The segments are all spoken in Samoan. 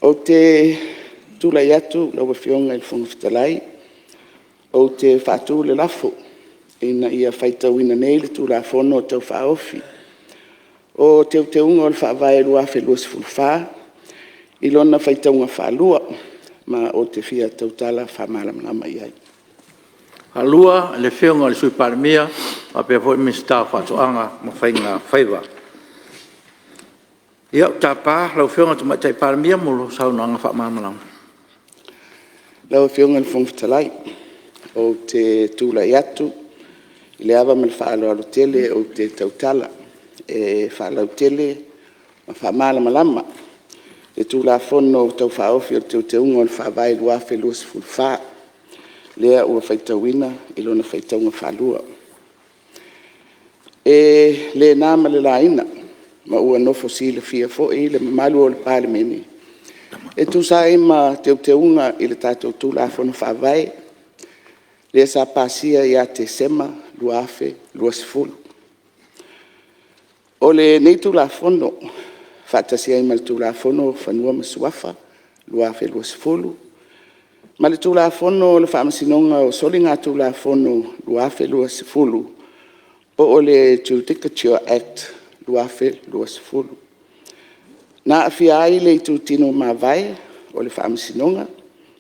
Ou te tulai atu lau Afioga i le Fofoga Fetalai ou te faatu le lafo, Ina ia faitauina nei le Tulafono Tau Faaofi o Teuteuga o le Faavae 2024 i lona faitauga faalua. Ma ou te fia tautala faamalamalama i ai. Ia, ou te tapa lau Afioga i le Tamaitai Palemia mo lau saunoaga faamalamalama. Lau Afioga i le Fofoga Fetalai, ou te tulai atu i le ava ma le faaaloalo tele ou te tautala e faalautele ma faamalamalama le Tulafono Tau Faaofi o Teuteuga o le Faavae 2024, lea ua faitauina i lona faitauga faalua. E le na ma le laina ma ua nofo silafia foi le mamalu o le Palemene e tusa ai ma Teuteuga i le tatou Tulafono Faavae lea sa pasia ia Tesema 2020. O lenei Tulafono faatasi ai ma le Tulafono o Fanua ma Suafa 2020 ma le Tulafono o le Faamasinoga o Soligatulafono 2020 po o le Judicature Act 2020, na aafia ai le itutino mavae o le Faamasinoga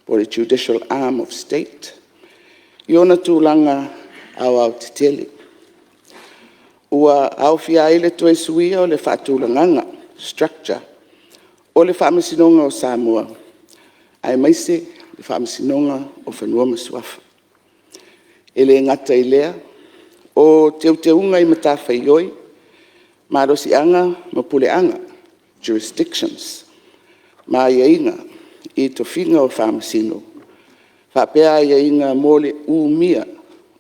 po o le Judicial Arm of State i ona tulaga aoaotetele. Ua aofia ai le toe suia o le faatulagaga, structure o le Faamasinoga o Samoa, aemaise le Faamasinoga o Fanua ma Suafa. E le gata i lea, o teuteuga i matafaioi, malosiaga ma puleaga, jurisdictions ma aiaiga i tofiga o Faamasino, faapea aiaiga mo le umia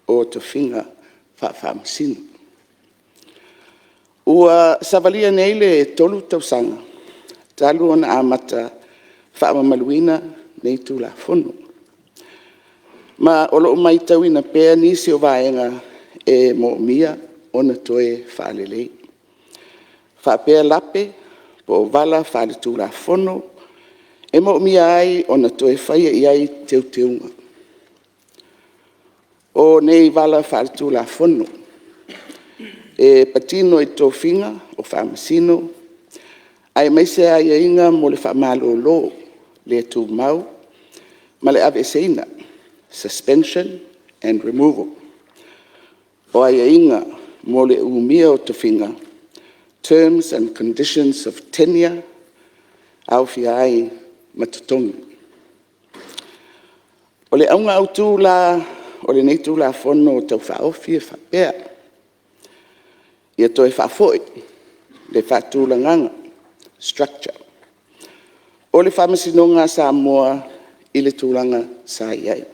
o tofiga faa-Faamasino. Ua savalia nei le 3 tausaga talu ona amata faamamaluina nei Tulafono, ma o lo o matauina pea nisi o vaega e moomia ona toe faalelei, faapea lape po o vala faaletulafono e moomia ai ona toe faia i ai teuteuga. O nei vala faaletulafono e patino i tofiga o Faamasino, aemaise aiaiga mo le faamalolo le tumau ma le aveeseina, suspension and removal. O aiaiga mo le umia o tofiga, terms and conditions of tenure, e aofia ai ma totogi. O le auga autu la o lenei Tulafono Tau Faaofi e faapea; ia toe faafoi le faatulagaga, structure o le Faamasinoga a Samoa i le tulaga sa i ai.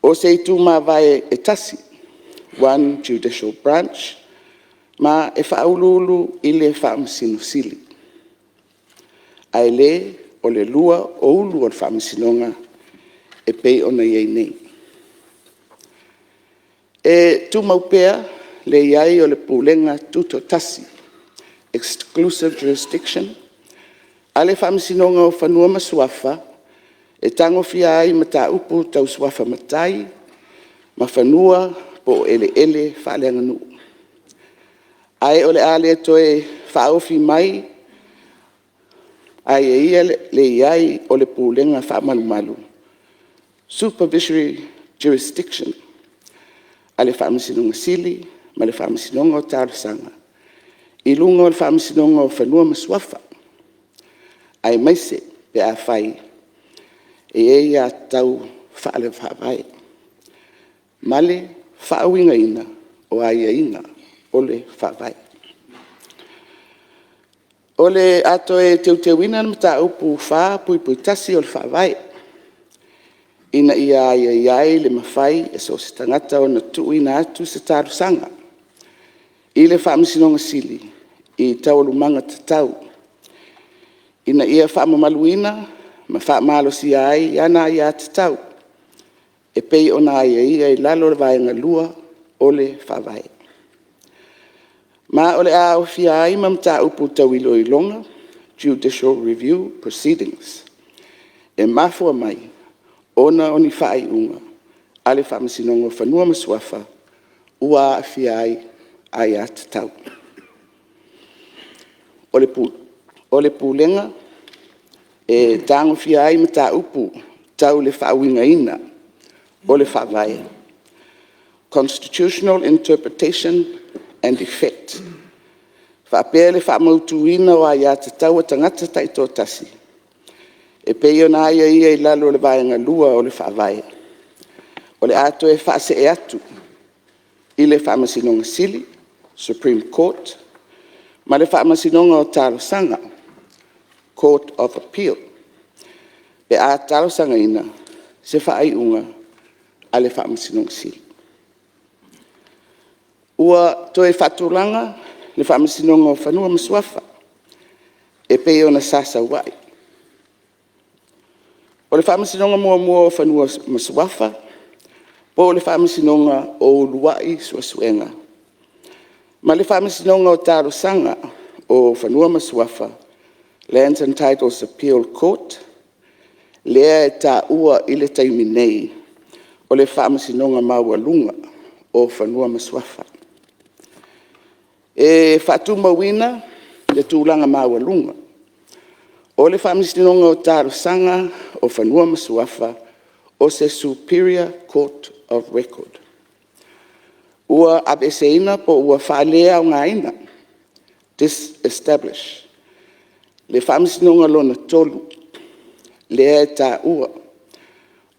O se itu mavae e tasi, one Judicial Branch, ma e faauluulu i le Faamasino Sili, ae le o le lua o ulu o le Faamasinoga e pei ona i ai nei. E tumau pea le i ai o le Pulega Tutoatasi, exclusive jurisdiction a le Faamasinoga o Fanua ma Suafa e tagofia ai mataupu tau suafa matai ma fanua po o eleele faaleaganuu. Ae o le a le toe faaofi mai aiaia le i ai o le Pulega faamalumalu, supervisory jurisdiction a le Faamasinoga Sili ma le Faamasinoga o Talosaga i luga o le Faamasinoga o Fanua ma Suafa, aemaise pe afai e i ai aia tatau faale-Faavae ma le faauigaina o aiaiga o le Faavae. O le a toe teuteuina le Mataupu 4(1) o le Faavae ina ia aiaia ai le mafai e so o se tagata ona tuuina atu se talosaga i le Faamasinoga Sili i taualumaga tatau ina ia faamamaluina ma faamalosia ai ana aiatatau e pei ona aiaia i lalo o le Vaega 2 o le Faavae. Ma o le a aofia ai ma mataupu tau iloiloga. Judicial Review Proceedings, e mafua mai ona o ni faaiuga a le Faamasinoga o Fanua ma Suafa ua aafia ai aiatatau. O le Pulega e tagofia ai mataupu tau le faauigaina o le Faavae, Constitutional Interpretation and Effect, faapea le faamautuina o aia tatau a tagata taitoatasi, e pei ona aiaia i lalo o le Vaega 2 o le Faavae, o le a toe faasee atu i le Faamasinoga Sili, Supreme Court ma le Faamasinoga o Talosaga, Court of Appeal, pe a talosagaina se faaiuga a le Faamasinoga Sili. Ua toe faatulaga le Faamasinoga o Fanua ma Suafa e pei ona sa sau ai. O le Faamasinoga muamua o Fanua ma Suafa po o le Faamasinoga o Uluai Suesuega ma le Faamasinoga o Talosaga o Fanua ma Suafa, Lands and Titles Appeal Court, lea e taua i le taimi nei, o le Faamasinoga Maualuga o Fanua ma Suafa. E faatumauina le tulaga maualuga o le Faamasinoga o Talosaga o Fanua ma Suafa, o se Superior Court of Record. Ua aveeseina po ua faaleaogaina, disestablish le Faamasinoga Lona Tolu, lea e taua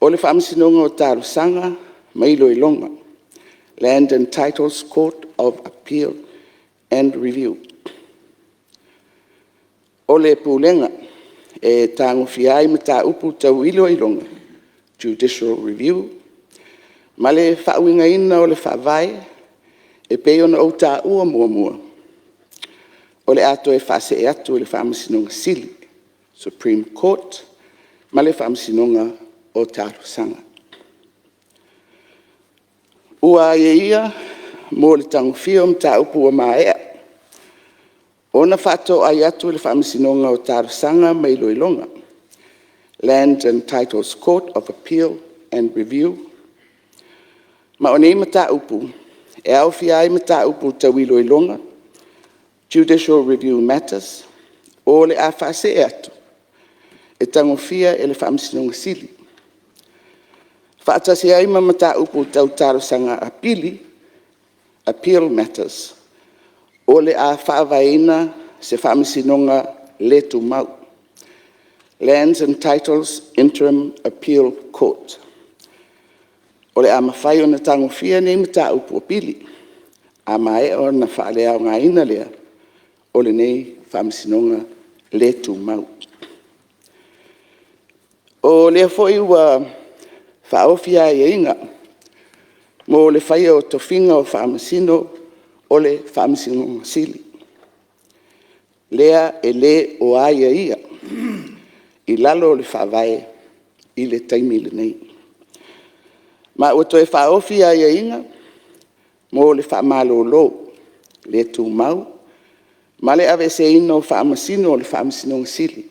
o le Faamasinoga o Talosaga ma Iloiloga, Land and Titles Court of Appeal and Review. O le Pulega e tagofia ai mataupu tau iloiloga, Judicial Review ma le faauigaina o le Faavae e pei ona ou taua muamua, o le a toe faasee atu i le Faamasinoga Sili, Supreme Court ma le Faamasinoga o Talosaga. Ua aiaia mo le tagofia o mataupu ua maea ona faatoai atu le Faamasinoga o Talosaga ma Iloiloga, Land and Titles Court of Appeal and Review. Ma o nei mataupu e aofia ai mataupu tau iloiloga, Judicial Review Matters, o le a faasee atu e tagofia e le Faamasinoga Sili, faatasi ai ma mataupu tau talosaga apili, appeal matters, o le a faavaeina se Faamasinoga le tumau, Lands and Titles Interim Appeal Court. O le a mafai ona tagofia nei mataupu apili, a maea ona faaleaogaina lea o lenei Faamasinoga le Tumau. O lea foi ua faaofi aiaiga mo le faia o tofiga o Faamasino o le Faamasinoga Sili, lea e le o aiaia i lalo o le Faavae i le taimi lenei. Ma ua toe faaofi aiaiga mo le faamalolo le tumau ma le aveeseina o Faamasino o le Faamasinoga Sili,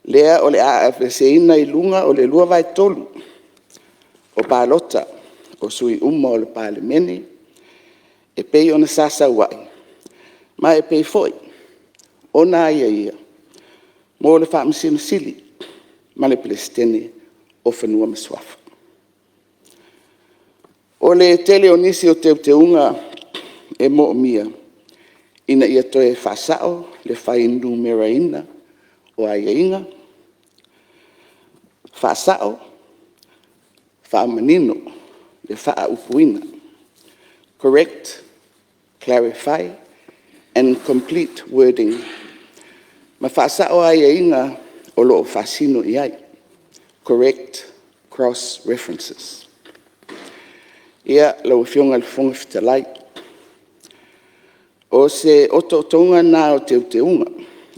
lea o le a aveeseina i luga o le 2/3 o palota o sui usufono uma o le Palemene e pei ona sa sau ai, ma e pei foi ona aiaia mo le Faamasino Sili ma le Peresetene o Fanua ma Suafa. O le tele o nisi o teuteuga e moomia ina ia toe faasao le fuainumeraina o aiaiga, faasao, faamanino le faaupuina, correct, clarify and complete wording ma faasao aiaiga o lo o faasino i ai, correct cross references. Ia, lau Afioga i le Fofoga Fetalai, o se otootoga lena o teuteuga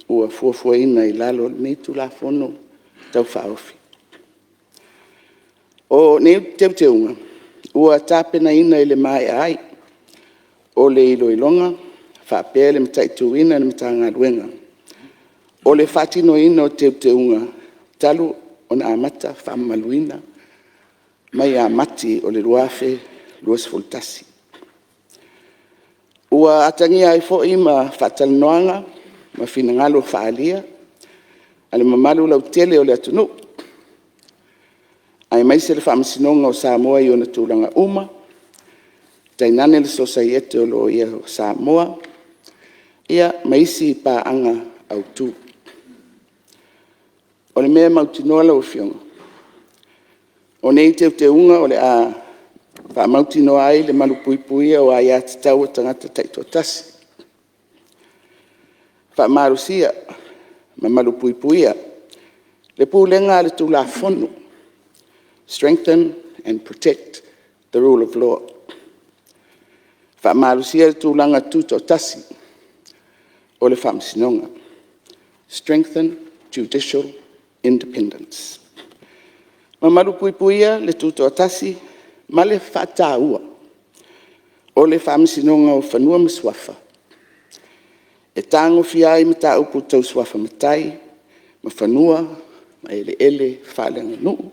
ua fuafuaina i lalo o lenei Tulafono Tau Faaofi. O nei teuteuga ua tapenaina i le maea ai o le iloiloga faapea le mataituina e le Matagaluega. o le faatinoina o teuteuga talu ona amata faamamaluina mai ia Mati o le 2021. Ua atagia ai foi ma faatalanoaga ma finagalo faaalia a le mamalu lautele o le atunuu, aemaise le Faamasinoga o Samoa i ona tulaga uma, tainane le Sosaiete o Loia a Samoa, ia ma isi paaga autu. O le mea mautinoa lau Afioga, o nei teuteuga o le a faamautinoa ai le malupuipuia o aia tatau a tagata taitoatasi, faamalosia ma malupuipuia le pulega a le Tulafono, strengthen and protect the rule of law. Faamalosia le tulaga tutoatasi o le Faamasinoga, strengthen judicial independence. Ma malupuipuia le tutoatasi ma le faataua o le Faamasinoga o Fanua ma Suafa e tagofia ai mataupu tau suafa matai ma fanua ma eleele faaleaganuu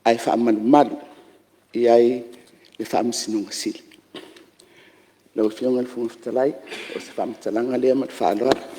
ae faamalumalu i ai le Faamasinoga Sili. Lau Afioga i le Fofoga Fetalai, o se faamatalaga lea ma le faaaloalo.